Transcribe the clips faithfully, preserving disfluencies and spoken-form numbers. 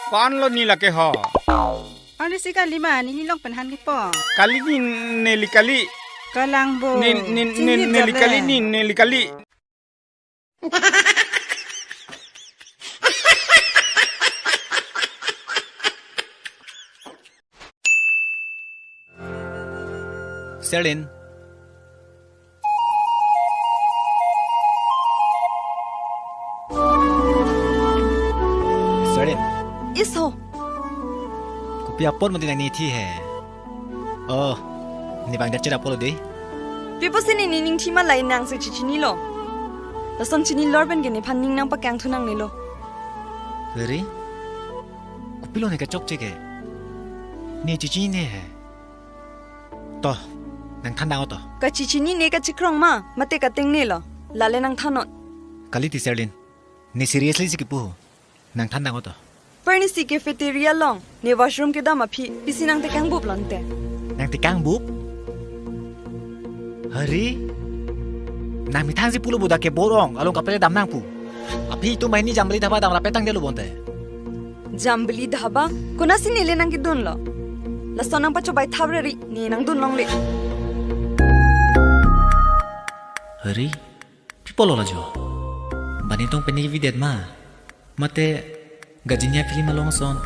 Ko-an lo ni lake ho? Arnisi kali ma, neli long pen han kipo. Kali ni, neli kali. Kalang bo. Ne, ne, ne, Chinit neli jable. Kali ni, neli kali. Serlin. Serlin. Iso. Kopi apot mati nangni thi he. Oh, ne bang det chera polo de. Pi pusi ne nening thi ma, lahai nangsi chichinilo. Lason chinilor pen ke nephan ning nangpaklang thu nangnelo. Eri? Kopilo ne kachokche ke? Ne chichinine he. To, nangthan dang to. Kachichinine kachikrong ma, mate katengnelo. Lale nangthannon. Kalite Serlin. Ne seriously si kipu ho. Nangthan dang to. Arnisi cafeteria along ne washroom kedam aphi, pisi nangtekang bup lonte. Nangtekang bup? Hari? Nang methang si pulo bodak ke borong, along kapele dam nangpu. Aphi itum banghini Jambili Dhaba dam rapetang delo bonte. Jambili Dhaba? Konatsi neli nangkedunlo? Lason nangpachobai thap reri, ne nangdun longle. Hari? Pi pulo la jo? Bani tong peni videt ma? Mate Gajinia film along son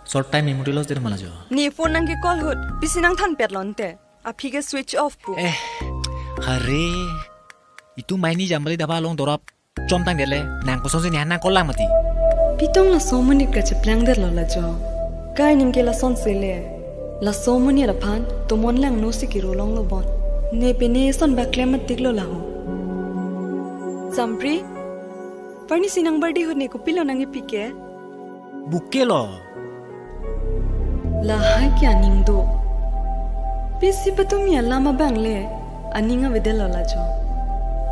short time memory loss der ma la jo? Ne phone nangke call ahut, pisi nangthanpet lonte. Aphi ke switch off pu. Eh, hari. Itum banghini Jambili Dhaba along dorap chomtang dele, nang kosonsi nephan nang call lang mati. Pi tong laso amonit kacheplang detlo la jo? Kai ning ke lasonsi le. Laso amonit aphan tomon langno si kiro longlo bon. Ne pine son baklem matik lo laho. Sampri, arnisi nang birthday ahut ne kopilo nangkepi ke? Bouquet lo. Lahai ke aning do. Pisi patumi alam abang le aning avedetlo la jo.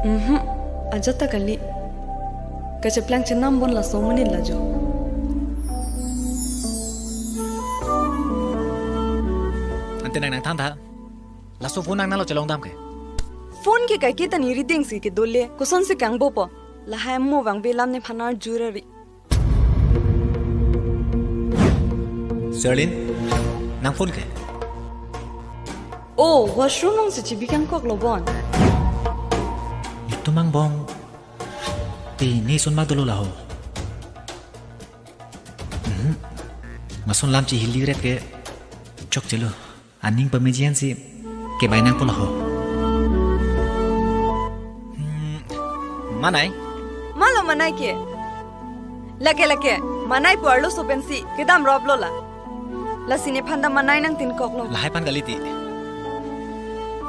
Mhm. Ajat ta kali. Kacheplang chenam bon laso amonit la jo. Ante nang nangthan tha. Laso phone nang nalo chelong dam ke. Phone ke kaike ta ne rideng si kedo le. Kosonsi kangbo po. Lahai mo vangve alam nephan arju rari. Serlin, nang phone ke? Oh, washroom alongsi chibi kangkoklo bon. Itum angbong te ne son mak dolo laho. Mhm. Mason lam chihili ret ke chokchelo. Aning pameji ansi kebai nangpo laho. Hmm, manai? Malo manai ke. Lake lake, manai pu arloso pensi kedam roplo la. Lasi nephan ta manai nangtinkoklo. Lahai aphan kalite.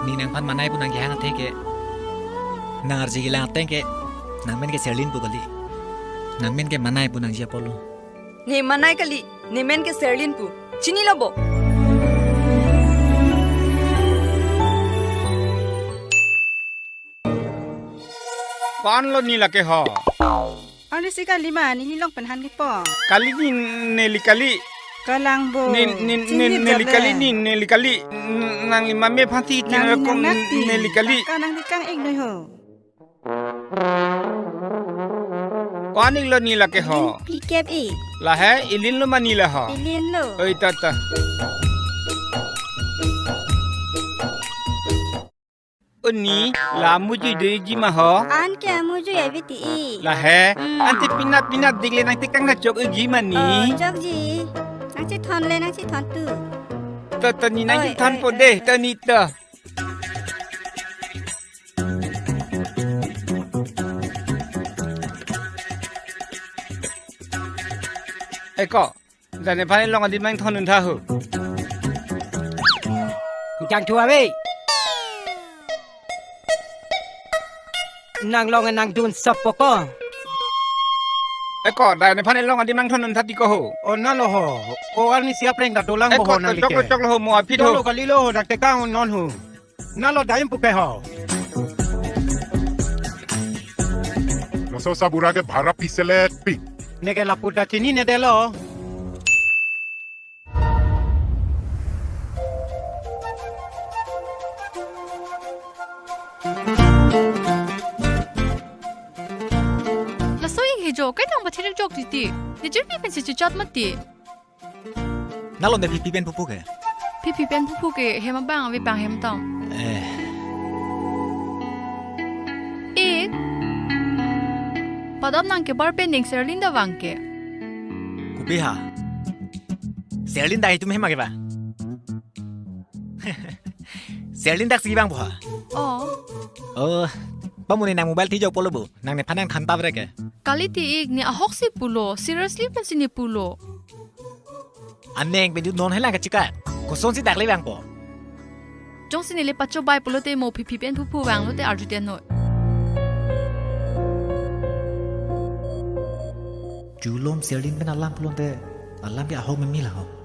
Ne nangphan manai pu nangkehang athe ke, nang arje kelang ateng ke, nangmen ke Serlin pu kali. Nangmen ke manai pu nangji apotlo. Ne manai kali, ne men ke Serlin pu. Chinilo bo? Ko-an lo ni lake ho? Arnisi kali ma, neli long pen han kipo. Kali ni, neli kali. Kalang bo. Ne, ne, ne, Chinit neli jable. Kali ni, neli kali. N-, nangli mame aphansi nangli kin nang ko nakti. Neli kali. Tangka nangtekang-iknoi ho. Ko-an-iklo ni lake ho? Ilin phlikep-ik. Lahai, ilinlo ma ni la ho? Ilinlo. Oi, ta, ta. O ni, la amujui do-ikji ma ho? Anke amujui ave ti-ik. Lahai, hmm. Ante pinat pinat dikle nangtekang nangchok-ikji ma ni? Oh, chokji. Nangchethon le, nangchethon tu. To, to ni, oi, nangchethon oi, po oi, de, oi. To ni to. Eko, dane aphan long adim nangthondun tha ho. Jangthu ave. Nang long nangdun sop poko. Eko, dane aphan long adim nangthondun tha ti ko ho. O nalo ho. Ko arnisi apreng ta dolang bo ho. Eko, nang choklo, like. Choklo ho, mo aphi do. Choklo kalilo ho, nangtekang non ho. Nalo dai-im puke ho. Laso sabura ke bhara piselet pi. Neke lapu ta chininedetlo. Laso-ik he jo, kai nang bathirek jok titi. Ne jirpi pensi chichat mati. Nalom de Phi Phi pen Phu Phu ke. Phi Phi pen Phu Phu ke hem abang ave bang hem tong. Eh. Eh. Padam nang ke bar pen ding Serlin da vang ke. Kopi ha. Serlin da itum hem ake ba. Serlin dak si vang pho ha. Oh. Oh. Pamuni nang mobile thi jok polo bo. Nang nephan nang than tap re ke. Kali ti ik ne ahok si pulo. Seriously pen si ne pulo. Aneng pen ju non helang kachika. Koson si dak le vang po. Jongsi neli pachobai pulote mo Phi Phi pen Phu Phu vanglote arju te noi. Julom Serlin pen alam pulote alam ke ahok memi la ho.